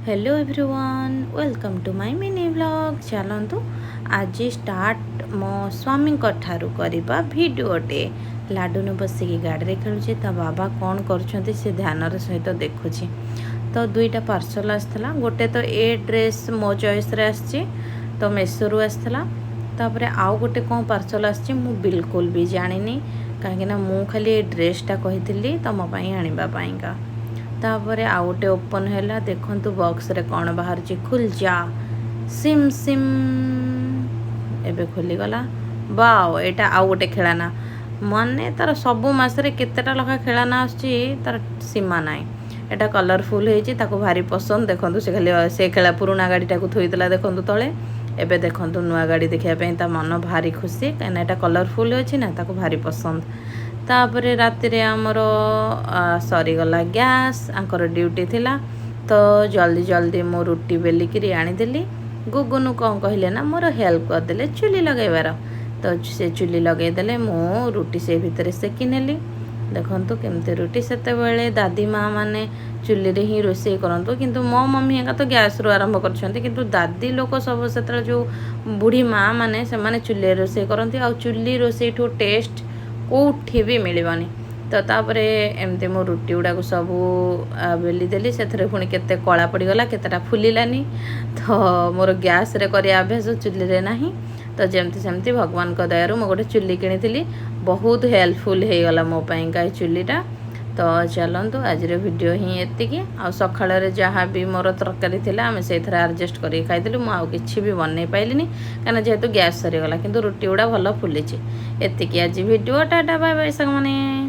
Hello everyone, welcome to my mini vlog. ଚାଲନ୍ତୁ, ଆଜି start ମୋ ସ୍ୱାମୀଙ୍କ ଠାରୁ କରିବା ଭିଡ଼ିଓଟେ। ଲାଡ଼ୁନୁ ବସିକି ଗାଡ଼ିରେ ଖେଳୁଛି। ତା ବାବା କ'ଣ କରୁଛନ୍ତି, ସେ ଧ୍ୟାନର ସହିତ ଦେଖୁଛି। ତ ଦୁଇଟା ପାର୍ସଲ୍ ଆସିଥିଲା। ଗୋଟେ ତ ଏ ଡ୍ରେସ୍ ମୋ ଚଏସ୍ରେ ଆସିଛି, ତ ମେସୋରୁ ଆସିଥିଲା। ତାପରେ ଆଉ ଗୋଟେ କ'ଣ ପାର୍ସଲ୍ ଆସିଛି, ମୁଁ ବିଲକୁଲ ବି ଜାଣିନି, କାହିଁକିନା ମୁଁ ଖାଲି ଏ ଡ୍ରେସ୍ଟା କହିଥିଲି ତମ ପାଇଁ ଆଣିବା ପାଇଁକା। ତାପରେ ଆଉ ଗୋଟେ ଓପନ୍ ହେଲା। ଦେଖନ୍ତୁ ବକ୍ସରେ କ'ଣ ବାହାରୁଛି। ଖୁଲ୍ ଯା ସିମ୍ ସିମ୍। ଏବେ ଖୋଲିଗଲା। ବାଓ, ଏଇଟା ଆଉ ଗୋଟେ ଖେଳନା। ମାନେ ତାର ସବୁ ମାସରେ କେତେଟା ଲେଖା ଖେଳନା ଆସୁଛି, ତାର ସୀମା ନାହିଁ। ଏଇଟା କଲରଫୁଲ୍ ହେଇଛି, ତାକୁ ଭାରି ପସନ୍ଦ। ଦେଖନ୍ତୁ, ସେ ଖାଲି ସେ ଖେଳା ପୁରୁଣା ଗାଡ଼ିଟାକୁ ଥୋଇଦେଲା, ଦେଖନ୍ତୁ ତଳେ। ଏବେ ଦେଖନ୍ତୁ, ନୂଆ ଗାଡ଼ି ଦେଖିବା ପାଇଁ ତା ମନ ଭାରି ଖୁସି, କାହିଁକିନା ଏଇଟା କଲରଫୁଲ୍ ଅଛି ନା, ତାକୁ ଭାରି ପସନ୍ଦ। ତାପରେ ରାତିରେ ଆମର ସରିଗଲା ଗ୍ୟାସ୍। ଆଙ୍କର ଡ୍ୟୁଟି ଥିଲା, ତ ଜଲ୍ଦି ଜଲ୍ଦି ମୁଁ ରୁଟି ବେଲିକିରି ଆଣିଦେଲି। ଗୁଗୁନୁ କ'ଣ କହିଲେ ନା, ମୋର ହେଲ୍ପ କରିଦେଲେ ଚୁଲି ଲଗାଇବାର। ତ ସେ ଚୁଲି ଲଗାଇଦେଲେ, ମୁଁ ରୁଟି ସେ ଭିତରେ ସେକି ନେଲି। ଦେଖନ୍ତୁ କେମିତି ରୁଟି। ସେତେବେଳେ ଦାଦି ମା ମାନେ ଚୁଲିରେ ହିଁ ରୋଷେଇ କରନ୍ତୁ, କିନ୍ତୁ ମୋ ମମି ଏକା ତ ଗ୍ୟାସ୍ରୁ ଆରମ୍ଭ କରିଛନ୍ତି। କିନ୍ତୁ ଦାଦି ଲୋକ ସବୁ, ସେତେବେଳେ ଯେଉଁ ବୁଢ଼ୀ ମା ମାନେ, ସେମାନେ ଚୁଲିରେ ରୋଷେଇ କରନ୍ତି। ଆଉ ଚୁଲି ରୋଷେଇଠୁ ଟେଷ୍ଟ କେଉଁଠି ବି ମିଳିବନି। ତ ତାପରେ ଏମିତି ମୁଁ ରୁଟି ଗୁଡ଼ାକୁ ସବୁ ବେଲିଦେଲି। ସେଥିରେ ପୁଣି କେତେ କଳା ପଡ଼ିଗଲା, କେତେଟା ଫୁଲିଲାନି। ତ ମୋର ଗ୍ୟାସ୍ରେ କରିବା ଅଭ୍ୟାସ, ଚୁଲିରେ ନାହିଁ। ତ ଯେମିତି ସେମିତି ଭଗବାନଙ୍କ ଦୟାରୁ ମୁଁ ଗୋଟେ ଚୁଲି କିଣିଥିଲି। ବହୁତ ହେଲ୍ପଫୁଲ୍ ହେଇଗଲା ମୋ ପାଇଁକା ଏ ଚୁଲିଟା। ତ ଚାଲନ୍ତୁ, ଆଜିର ଭିଡ଼ିଓ ହିଁ ଏତିକି। ଆଉ ସକାଳରେ ଯାହା ବି ମୋର ତରକାରୀ ଥିଲା, ଆମେ ସେଇଥିରେ ଆଡ଼ଜଷ୍ଟ କରିକି ଖାଇଥିଲୁ। ମୁଁ ଆଉ କିଛି ବି ବନେଇ ପାଇଲିନି, କାହିଁକିନା ଯେହେତୁ ଗ୍ୟାସ୍ ସରିଗଲା। କିନ୍ତୁ ରୁଟି ଗୁଡ଼ା ଭଲ ଫୁଲିଛି। ଏତିକି ଆଜି ଭିଡ଼ିଓ। ଟାଟା, ବାଏ ବାଏ ସାଙ୍ଗମାନେ।